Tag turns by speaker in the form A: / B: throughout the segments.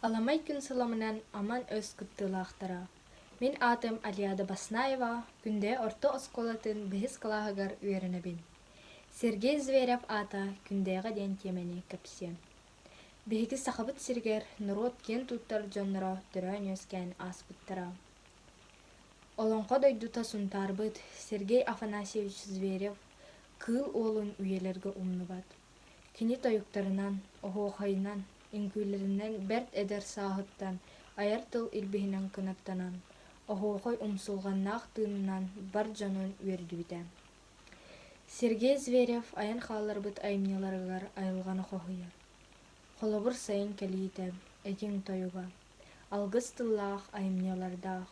A: Аламай күн сыламынан Аман өс кыттыылаахтара. Мин аатым Алиада Баснаева, Күндэ орто оскуолатын бэһис кылааһыгар үөрэнэбин. Сергей Зверев аата Күндэҕэ диэн тиэмэни кэпсиэм. Биһиги Сахабыт сиригэр норуот киэн туттар дьонноро төрөөн-үөскээн ааспыттара. Олоҥхо дойдута Сунтаарбыт Сергей Афанасьевич Зверев Кыыл Уолун үйэлэргэ умнубат. Кини тойуктарынан, оһуохайынан, үҥкүүлэринэн бэрт эдэр сааһыттан айар тыл илбиһинэн кынаттанан, оһуохай умсулҕаннаах тыынынан бар дьонун үөрдүбүтэ. Сергей Зверев айан хаалларбыт айымньыларыгар айылҕаны хоһуйар. Холобур, сайын кэлиитэ, этиҥ тойуга, алгыс тыллаах айымньылардаах,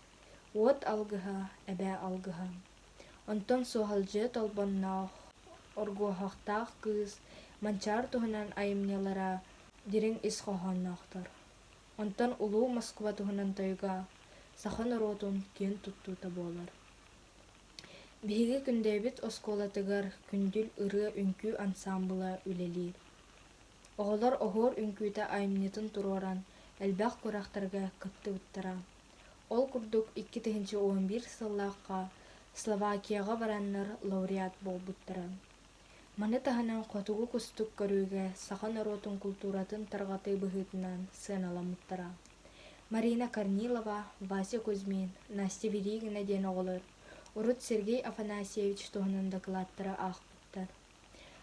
A: уот алгыһа, эбээ алгыһа. Онтон Суоһалдьыйа Толбонноох, Оргуоһахтаах кыыс Манчаар туһунан айымньылара дириҥ ис хоһоонноохтор. Онтон Улуу Москва туһунан тойуга саха норуотун киэн туттуута буолар. Биһиги Күндэйбит оскуолатыгар Күндүл ырыа-үҥкүү ансаамбыла үлэлиир. Оҕолор Оһуор үҥкүүтэ айымньытын туруоран, элбэх күрэхтэргэ кыттыбыттара. Ол курдук 2011 сыллаахха Словакияҕа бараннар лауреат буолбуттара. Маны таһынан Хотугу кустук көрүүгэ саха норуотун култууратын тарҕатыы быһыытынан сыаналаммыттара. Марина Корнилова, Вася Кузьмин, Настя Веригина диэн оҕолор урут Сергей Афанасьевич туһунан дакылааттары аахпыттар.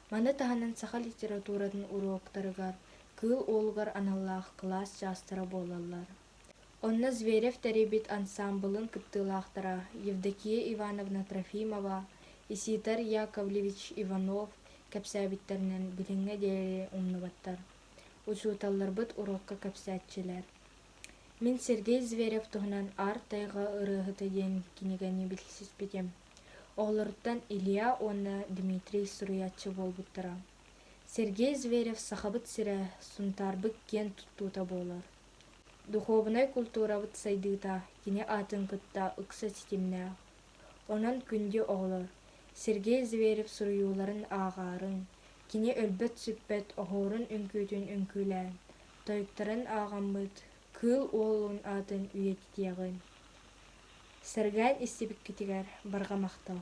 A: Маны таһынан саха литературатын уруоктарыгар Кыыл Уолугар аналлаах кылаас чаастара буолаллар. Онно Зверев тэрийбит ансаамбылын кыттыылаахтара Евдокия Ивановна Трофимова, Исидор Яковлевич Иванов кэпсээбиттэринэн билиҥҥэ диэри умнубаттар. Учууталларбыт уруокка кэпсээччилэр. Мин Сергей Зверев туһунан Аар тайҕа ырыаһыта диэн кинигэни билсиспитим. Оҕолоруттан Илья уонна Дмитрий суруйааччы буолбуттара. Сергей Зверев Сахабыт сирэ Сунтаарбыт киэн туттуута буолар. Духуобунай култуурабыт сайдыыта кини аатын кытта ыкса ситимнээх. Онон күндү оҕолор, Сергей Зверев суруйууларын ааҕаарыҥ, кини өлбөт-сүппэт оһуорун үҥкүүтүн үҥкүүлээн, тойуктарын ааҕаммыт Кыыл Уолун аатын үйэтитиэҕиҥ. Сэргээн истибиккитигэр барҕа махтал!